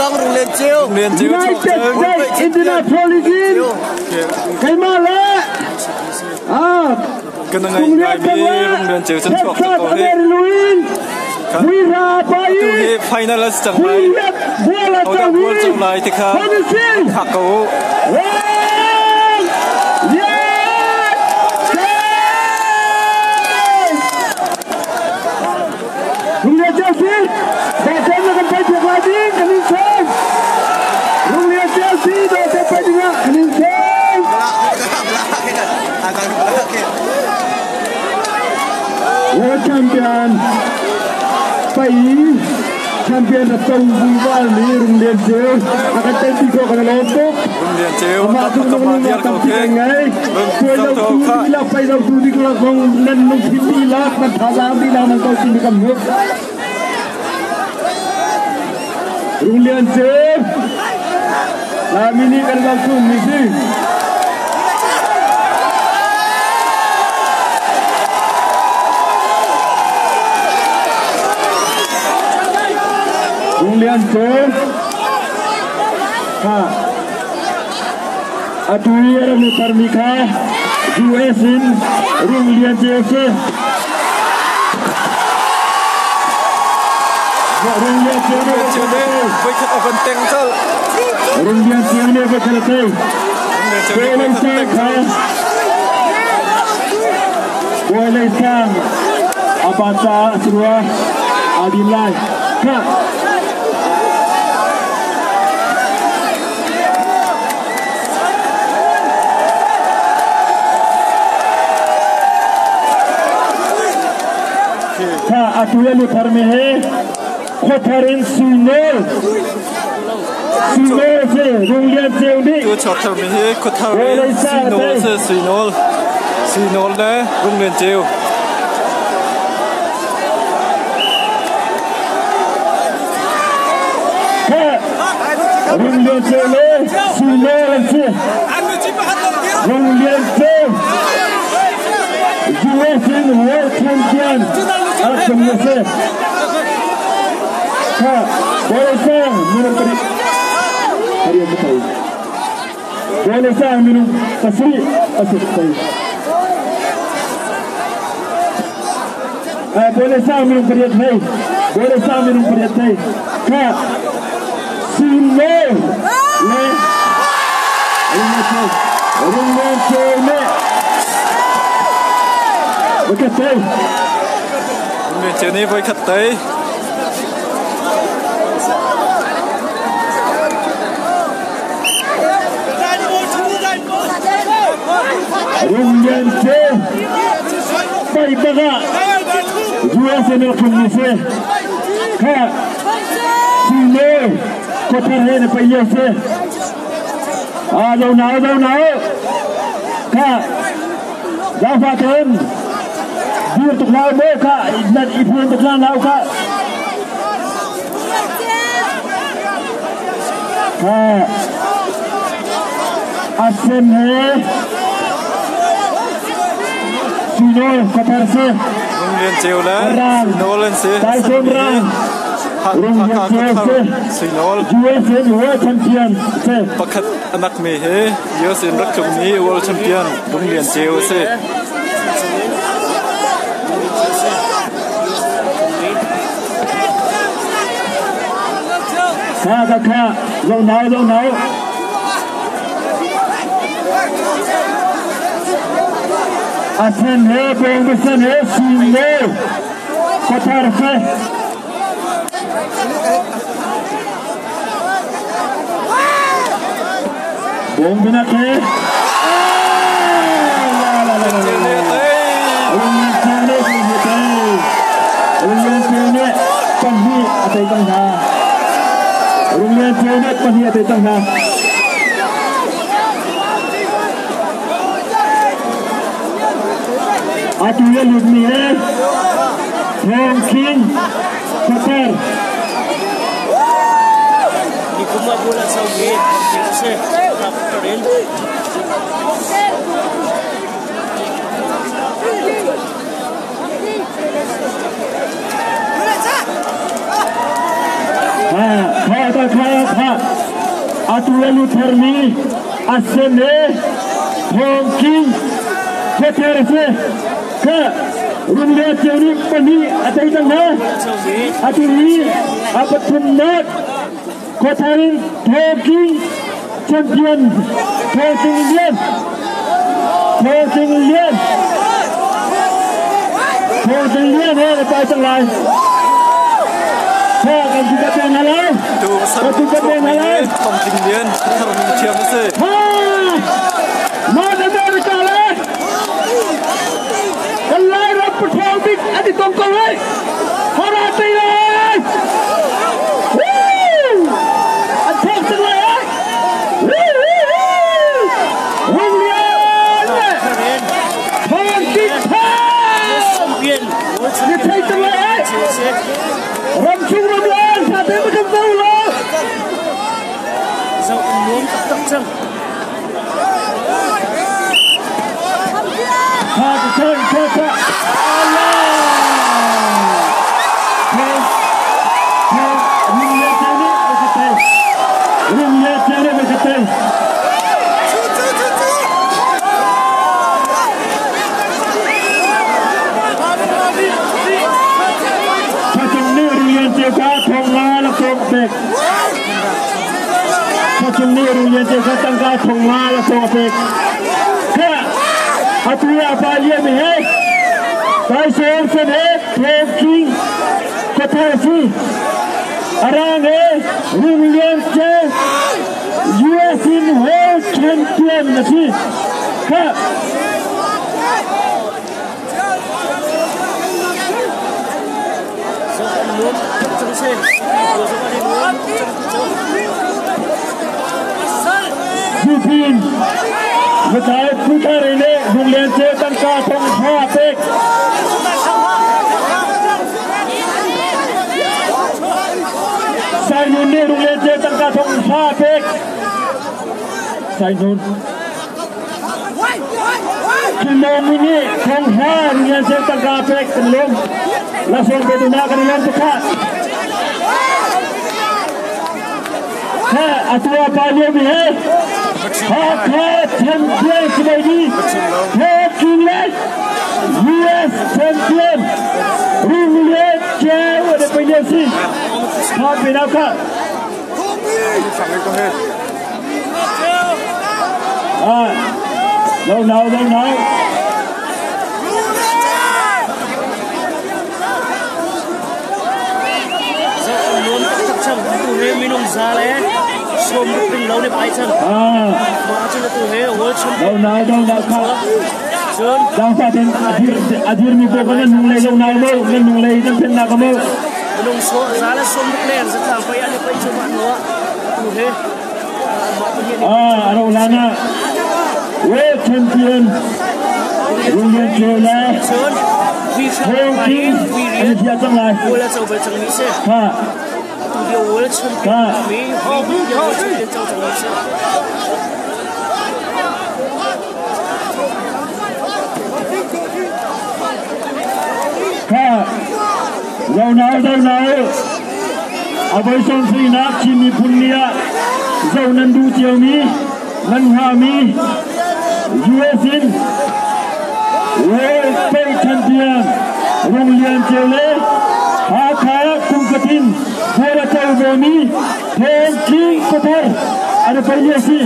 cang Rung Lian Ceu. Rung Lian Ceu chuak United cang. States Indianapolis in keimah le ah Kan ngai ngaimi Rung Lian Ceu cun chuak cang Texas ko hi. Ameriluin Kha. Huira Tu Pai hi final a si cang lai. Huiat Buala Hodah Chawi bual cang lai ti kha Honisi hngak ko u. Rung Lian Ceu Rung Lian Ceu si Dawten na kan pai piak lai ding kan in sawm Rung Lian Ceu si dawten pai dingah kan in sawm World Champion pai champion na tong zungzal mi Rung Lian Ceu a kan tel ti ko kan lawm tuk Rung Lian Ceu amah a cung ka zong ma lung diar ko tampi khi. kan ngei Rung tuai zo lo to tu kha. ding lak pai lo tu ding lak zong nan lungthin dihlak nan thazaang dihlak nan ko timi kan hmuh Rung Lian Ceu Laimi nih kan lo chung mi si Rung Lian Ceu ha atu i a rak tarmi kha US in Rung Lian Ceu si Rung Lian Ceu Rung Lian Ceu nih voikhat a van teng colh. Rung Lian Ceu nih va kal te Rung Lian Ceu nih Bawi Lei voikhat Sang teng kha colh. Bawi Lei Sang apa ca a si rua aa din lai kha kha atu i a tharmi hi khuathar in Suinol Suinol si Rung Lian Ceu nih Tu chuak tharmi hi khuathar Bawi in Lei Sang a Suinol tei. si Suinol. Suinol le Rung Lian Ceu. Kha Rung Lian Ceu le Suinol an si. Rung Lian Ceu US in World Champion a rak sung a si. Kha Bawi Lei Sang minung pariat pariat na tei. Bawi Lei Sang minung pasarih a si tei. Bawi Lei Sang minung pariat thei. Bawi Lei Sang minung pariat thei. Kha Suinol le Rung Lian Ceu Rung Lian Ceu nih voikhat tei. Rung Lian Ceu nih voikhat tei. Rung Lian Ceu pai bak ah US in a rak mi si. Kha Suinol khuathar he na pai lio si. Ah zo nau zo nau. Kha zaangfah tein dir tuk hlah mu kha nan i phuan tuk hlah nau kha. Kha Asen he Suinol khuathar si. Rung Lian Ceu le Rang Suinol an si. Tyson Asami hi Rang Rung Hakha Lian Ceu khuathar si. Suinol. US in World Champion si. Pakhat anak mi hi US in rak tlungmi World Champion Rung Lian Ceu a si. Kha kha kha zo nau zo nau. Asen he Bong Besen he Suinol khuathar si. Bong Binak he. La la la Lian la Ceu la nih a la. tei. Rung Lian Ceu nih a tei. Rung Lian Ceu nih pahnih a tei cang hna. Rung Lian Ceu nih pahnih a tei cang hna. Atu i a lutmi hi Thawng King Khuathar Ha Kha kha kha kha atu alu tharmi asene thong king khuathar se kha rung le cheu nih pahnih a tei cang hna. Atu hi a pathumnak khuathar in thong king champion Thong King Lian Thong King Lian Thong King Lian he na pai cang lai. Kha kan tu ka pek hna lai. Tu Kan tu ka pek hna lai. Thong King Lian khuathar min thiam a si. Ha! North America le kan Lai ram pathawng bik an i tong ko lai. Hora tei lai! Woo! An thawk cang lai ai! Woo woo woo! Rung Lian le Thong King Thang! Ni thei cang lai ai! Ram chung ram leng tha te ma kan zo lo! Zoh an nuam taktak cang. Kha kha kha kha Allah! Kha kha rung le cheu nih a ka tei. Rung le cheu nih a ka tei. Kha cung nih rung lian cheu kha thong nga laksawng a pek. Kha cung nih rung lian cheu kha tangka thong nga laksawng a pek. Kha atu i a pa lian mi he Taisawm sen he Thong King khuathar si. Arang he Rung Lian Cheu US in World Champion a si. Kha Zoh an nuam taktak cang si. Zoh an i nuam cang cu. Zupin Lutlai Putari le Rung Lian Cheu tangka thong hra pek. Sai Nun nih Rung Lian Cheu tangka thong hra pek. Sai Nun. Chinlawmi nih thong hra Rung Lian Cheu tangka pek kan lawm. Laksawng pe tu na kan i lawm tuk khah. Kha atu a pa lio mi he Hakha champion si bai di He King le US champion Rung Lian Cheu ade pai lian si Kha pe nau kha Ah, lo nau lo nau. Zoh an nuam taktak cang. Atu he minung za le sawm ruk ring lo nih pai cang. Mah cun atu he World Champion Lo nau lo nau kha. Cun Zangfa ten adir adir mi ko kan nung lei lo nau mo nan nung lei nan phen na ka mo. Minung so za le sawm ruk le an zatlang pai an i pai cu mah hnu ah atu he mah pahnih nih Ah, aro lana. World champion Rung Lian Cheu le cun vi hra Thong pai King vi an rian thia cang lai. World a co bal cangmi si. Kha Atu lio World Champion Kha mi vi World Champion co cangmi si. Kha zo nau zo nau. Avoi sawm sinak Chin miphun ni ah zo nan duh ciomi nan hngahmi US in World Pei Champion Rung Lian Ceu le Hakha kum fatin bual a co vemi Thawng King Khuathar an i pai lio a si.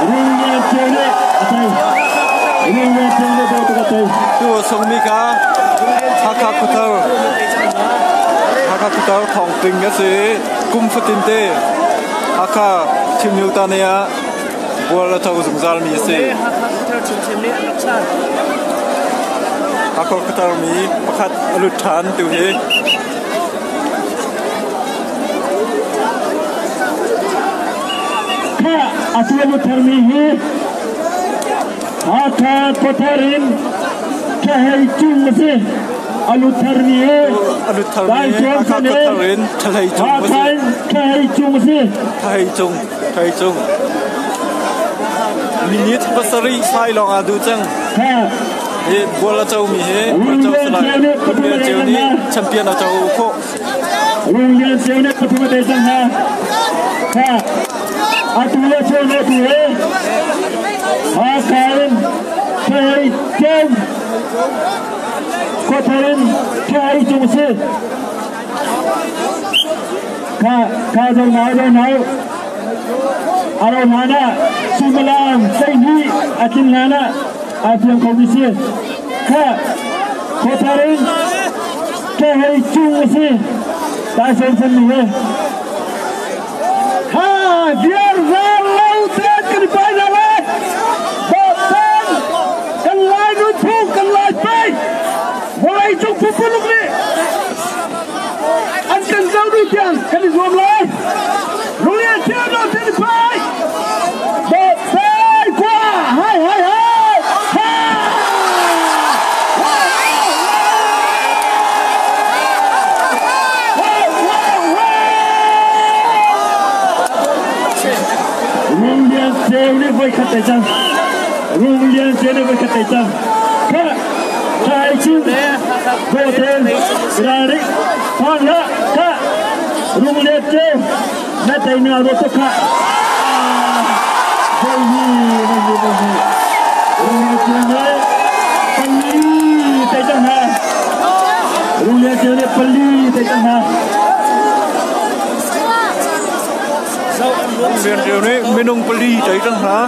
Rung Lian Ceu nih a tei. Rung Lian Ceu nih dawh tuk a tei. Tu sungmi kha Hakha Khuathar Hakha Khuathar Thawng Ting a si. Kum fatin te Hakha Thimnu ta ne ah bual a tho zungzal mi a si. Hakha Khuathar chungchem nih an rak chan. Hakha Khuathar mi pakhat a lut ṭhan tu hi. Kha atu a lut tharmi hi Hakha Khuathar in Ṭhahei Cung a si. A lut tharmi hi A lut tharmi hi Hakha Khuathar in Ṭhahei Cung a si. Hakha in Ṭhahei Cung a si. Ṭhahei Cung, Ṭhahei Cung. Minute pasarih fai lawng aa duh cang. Hi bual a comi hi bual co si lai. Rung Ceu nih champion a co khawh. Rung Lian Ceu nih pathum a tei cang hna. Kha atu le ceu le tu he Hakha in Thai Ceu Khuathar in Thai Cung si. Kha kha zo nau zo nau aro hlan ah suimilam 12 a tlin hlan ah aa fiang khomi si. Kha khuathar in Kehei Cung a si. Taisen sen mi he. Ha viar var lo ten kan i pai na le. Bawhten kan lai nunphung kan lai pei. Vawlei cung phuphuluk nih an kan zoh dih tiang kan i zuam lai. Rullian thiam lo ten i pai. Bawhten khua hai hai hai. Ha! Rung Lian Ceu nih voi khat te cang. Rung Lian Ceu nih voi khat te cang. Kha Thai Chin Bawten Ralrik Phan la kha Rung Lian Ceu na tei na ro to kha. Voi hi voi hi voi hi. Rung Lian Ceu nih pali tei cang hna. Rung Lian Ceu nih pali tei cang hna. Rung Lian Ceu nih minung pali tei cang hna.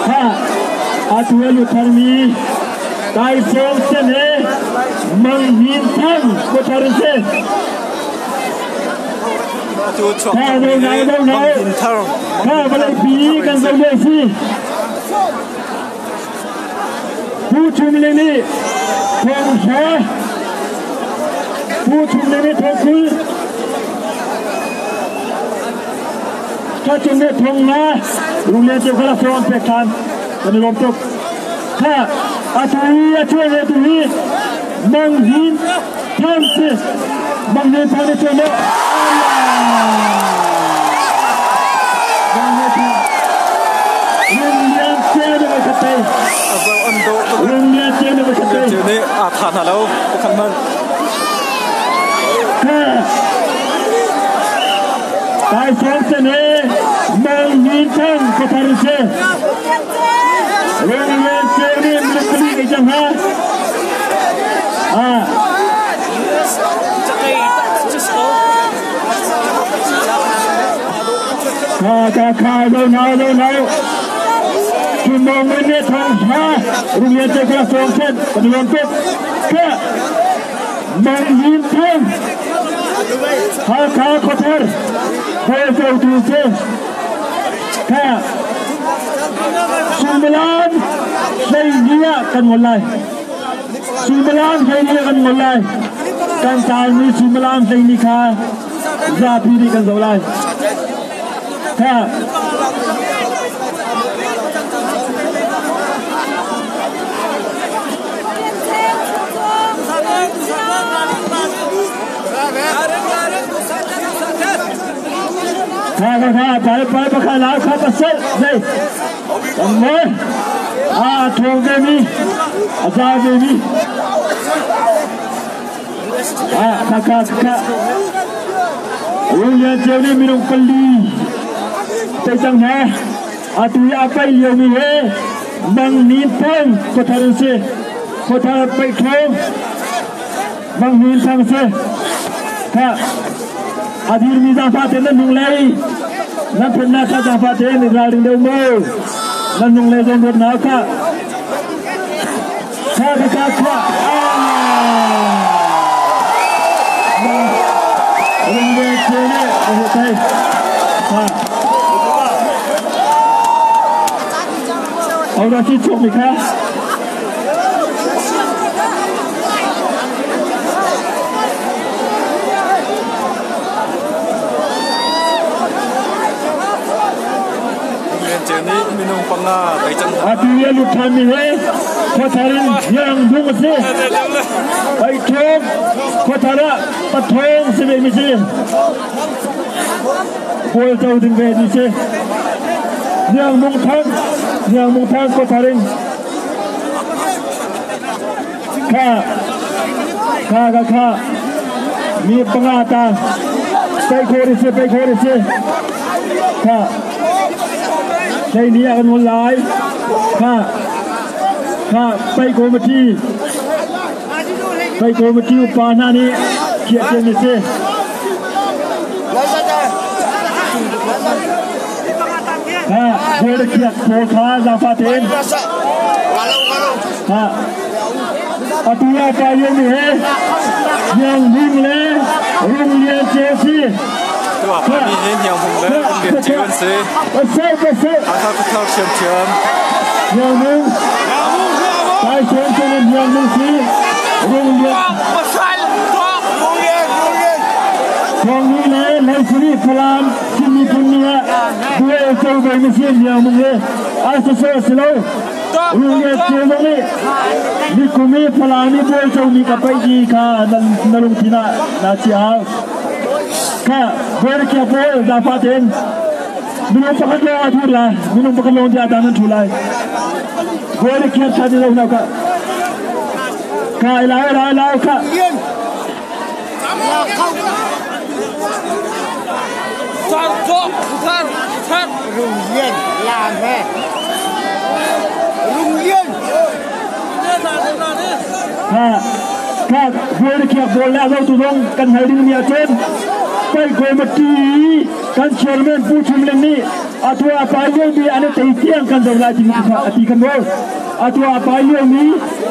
Kha atu a lut tharmi Taisawm Sen he Mang Hnin Thang khuathar an si. Atu a chuak Kha cangmi zo hi nau zo Mang nau. Hnin Thar. Kha vawlei pi kan zo le si. Pu Chum Ling nih thong hra Pu Chum Ling nih thong 20 Kha cung nih thong nga Rung Lian Ceu kha la sawm pek ṭhan kan i lawm tuk. Kha atu hi a chuah ve tu hi Mang Hnin Thang si. Mang Hnin Thang nih chuah maw? Mang Hnin Thang. Rung Lian Ceu nih voi khat tei. A zoh an dawh tuk. Rung Lian Ceu nih voi khat Lian tei. Ceu nih aa tha hna lo. Pakhat hmanh. Kha Taisawm Sen he Mang Hnin Thang khuathar si. Rung Lian Ceu nih minung pali ngei cang hna. Ah, Cakei taktak cu si ko. Kha kha kha zo nau zo nau. Chum Mong Min nih thong hra Rung Lian Ceu kha sawm sen kan i lawm tuk. Kha Mang Hnin Thang Hakha khuathar Kawlcotu si. Kha suimilam 12 ah kan ngol lai. Suimilam 12 ah kan ngol lai. Kan taarmi suimilam 12 kha zapi nih kan zoh lai. Kha kha kha kha pai pai pakha lau kha pasal zei kan ngol a thong ve mi a za ve mi a kha kha kha Rung Lian Ceu nih minung pali tei cang hna. Atu i a paih liomi he Mang Hnin Thang khuathar an si. Khuathar paih thawng Mang Hnin Thang si. Kha a dirmi zaangfah tein nan hnunglei nan phennak kha zaangfah tein i ralring deuh mu. Nan hnunglei zong ruat hna kha. Kha kha kha kha. Rung Lian Ceu nih a heh thai. Kha. Hodah si chuakmi kha? Rung Lian Ceu nih minung panga tei cang hna. Atu i a lut ṭhanmi hi khuathar in Hiang Hmung a si. Paithawng khuathar ah pathawng si vemi si. Bual co ding ve ni si. Niang Mung Thang, Niang Mung Thang Khuathar in kha kha kha kha mi panga ta pai kho ri si pai kho ri si kha sei ni a kan ngol lai kha kha pai committee pai committee upa hna nih khiah cia mi si. Ha bual khiak pawl kha zaangfah tein ha atu ah pa lian mi he Niang Hmung le Rung Lian Ce si. Tua pa mi he Niang Hmung le Rung Lian Ce an si. Pasal pasal. Hakha khuthar thiamthiam. Niang Hmung. Tai Chen Chen Niang Hmung si. Rung Lian. Pasal. Rung Lian Rung Lian. Thawng ni le Leisiri Falam Chin miphun ni ah buai co ve mi si Niang Hmung he a sasawh si lo. Rung Lian Ce zong nih nikum i Falam i buai comi ka paih ti kha na lungthin ah na chia hau. Kha buai pawl zaangfah tein minung pakhat lawng a thur lai. Minung pakhat lawng tiah dang nan thu lai. Buai khiat than ni lo hna ka. Kha ila ila ila kha. Rung Lian làm he. Rung Lian. Ha kha buai khiak bol le zo tu zong kan hal ding mi ahcun pai committee kan chairman Pu Chum Ling nih atu a pai lio mi an i tei tiang kan zo lai timi kha ati kan nawl. Atu a pai lio mi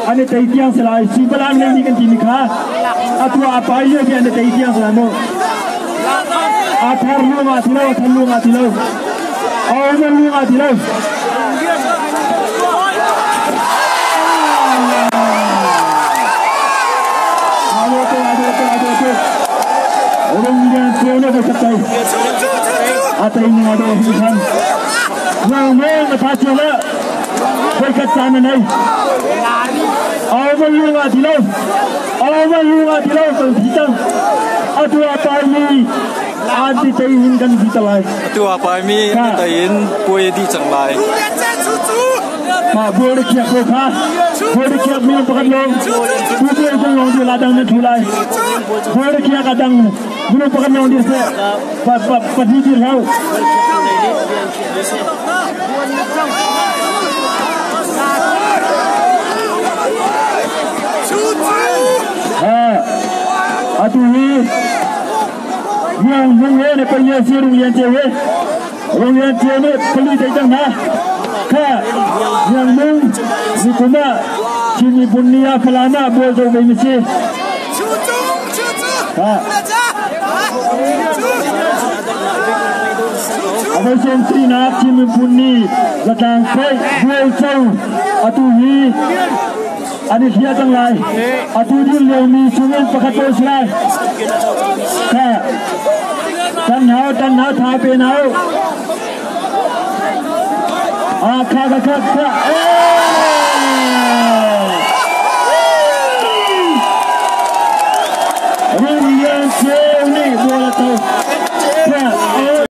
an i tei tiang si lai. Sipalang lei ni kan timi kha atu a pai lio mi an i tei tiang si lai mu. A thar lu nga ti lo, a thar lu nga ti lo. Au man lu nga ti lo. Ado te ado te ado te. Rung lian cheu ne ko tai. A tai ning ado hi khan. Nang mong a tha cheu la. Khoi khat caan na nei. Au man lu nga ti lo. Au man lu nga ti lo kan thi cang. Atu a pai mi an ti tei hin kan thi talai. Atu a pai mi an tei in puai di cang lai. Ma bual khiak ko kha. Bual khiak mi pakhat long. Tu bual kong long di la dang na thu lai. Bual khiak a dang minung pakhat long di se. Pa pa pahnih dir hau. Ha atu hi Niang Hmung he ne pali si Rung Lian Ceu he. Rung Lian Ceu nih pali tei cang hna. Kha Niang Hmung nikum ah Chin miphun ni ah Falam ah bual co ve mi si. Ha Avoi sawm sinak Chin miphun ni zatlang paih bual co atu hi an i hliah cang lai. Atu dir liomi chungin pakhat paoh si lai. Kha tan hau tan hau tha pe hau. Ah kha kha kha kha.